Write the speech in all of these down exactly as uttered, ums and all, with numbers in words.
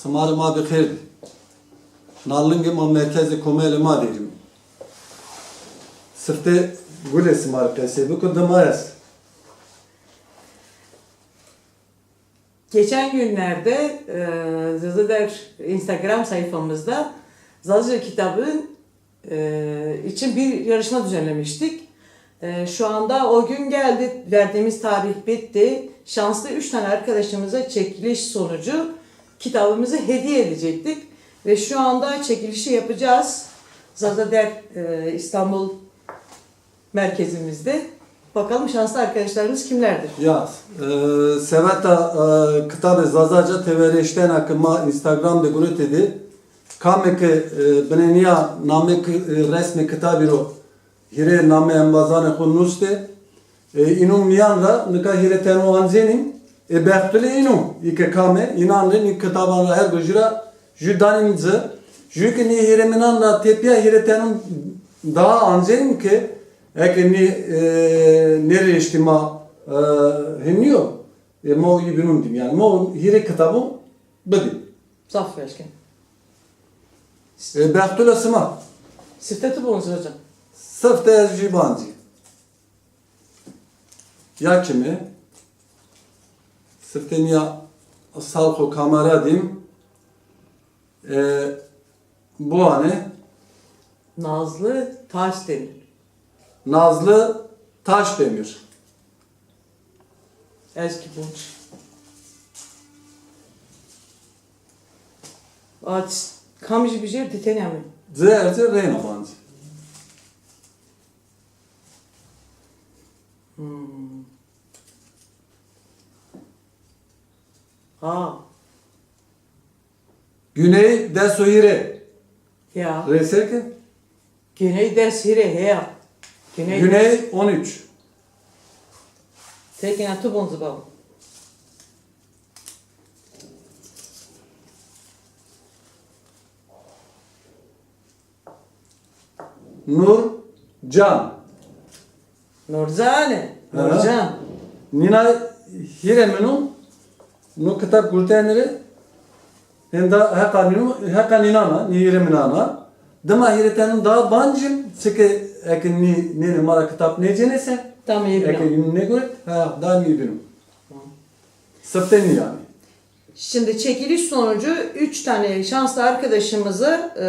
Sima rê ma bi xêr dî. Na lingê ma merkezê komelê ma derîm. Sifte Gulê sima rê qesey biko, dima est. Geçen günlerde e, Zazader Instagram sayfamızda Zazaca kitabın e, için bir yarışma düzenlemiştik. E, şu anda o gün geldi, verdiğimiz tarih bitti. Şanslı üç tane arkadaşımıza çekiliş sonucu kitabımızı hediye edecektik. Ve şu anda çekilişi yapacağız. Zazader e, İstanbul merkezimizde. Bakalım şanslı arkadaşlarımız kimlerdir? Ya, e, seveta e, kitabê Zazaca teverê eştena ke ma Instagram de guretê de, kame ke e, binê nîya namê ki, e, resmê kitabî ro hîrê namê embazanê xo nustê, e, înon mîyan ra nika hîrê tenu ancenîm, e, bextulê înon, î ke kame, înan rê nî kitaban ra her go jü ra jü danîm ci. Jü ke nî hîrê minan ra tepîya hîrê tenun daha ancenîm ke eke nî e, nêrêştî ma e, hênî yo, e, ma o î binun dîm. Yanî ma o hîrê kitabon bidîm. Zaf weş kên. E, bextula sima. Sifte tu bonci hocam. Sifte ez jî bancî. Ya kimi? Sifte nîya sal xo kamera dîm. E, Buane. Nazlı Taşdemir. Nazlı Taşdemir. Ez kî bonc. Aç, kam jî bijêr ditenî amê. Ci ercî reyna bancî. Hmm. Ha. Güney des û hîrê. Ya. Rê se ke? Güney des hîrê heya. Güney. Güney on üç. Tekina tu bonci babo. Nurcan. Nurcan e. Nurcan. Nîna hîrê min o. No kitab gurtenî rê. Henda heqa nîno, heqa nînan a, nî hîrê minan a. Dima hîrê tenun daha bancîm, çike eke nî nênê ma ra kitab nêcênê se. Tam hîrê. Eke nî nêguret, ha, daha nî bîno. Sifte nî yanî. Şimdi çekiliş sonucu üç tane şanslı arkadaşımızı e,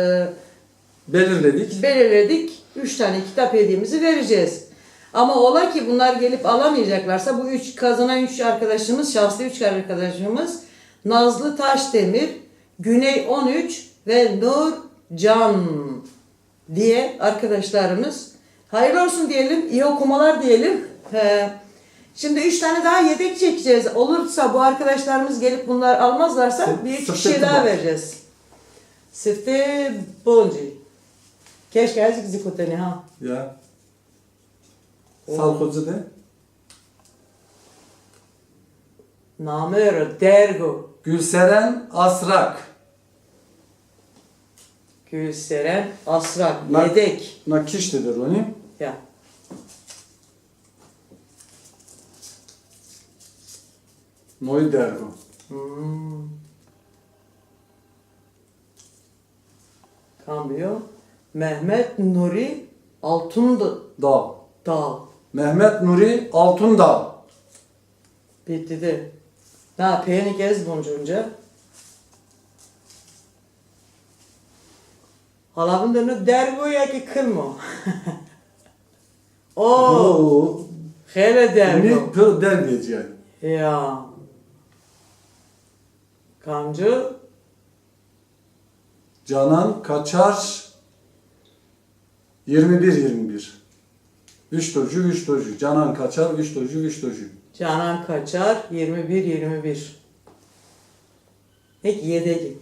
belirledik. Belirledik. Üç tane kitap hediyemizi vereceğiz. Ama ola ki bunlar gelip alamayacaklarsa bu üç kazanan üç arkadaşımız, şanslı üç arkadaşımız Nazlı Taşdemir, Güney on üç ve Nur Can diye arkadaşlarımız. Hayırlı olsun diyelim, iyi okumalar diyelim. He. Şimdi üç tane daha yedek çekeceğiz. Olursa bu arkadaşlarımız gelip bunlar almazlarsa bir üç kişiye daha vereceğiz. Sifte bonci. Keşke azıcık zikuteni ha. Ya. Sal xo ci de. Namero dergo. Gülseren Asrak. Gülseren Asrak. Na, yedek. Na kişte de ronî. Ya. Noy dergo. Hmm. Kam biyo? Mehmet Nuri Altundağ. Dağ. Dağ. Mehmet Nuri Altundağ. Bitti de. Na peyênik ez bonc unca. Hala vinde no derg o ya ki kilm o? O. Xele derg o. Mi pir derg vecîyay. Ya. Kamci? Canan Kaçar yirmi bir yirmi bir. Vişto jü, vişto jü. Canan Kaçar vişto jü, vişto jü. Canan Kaçar yirmi bir yirmi bir. Peki yedegi.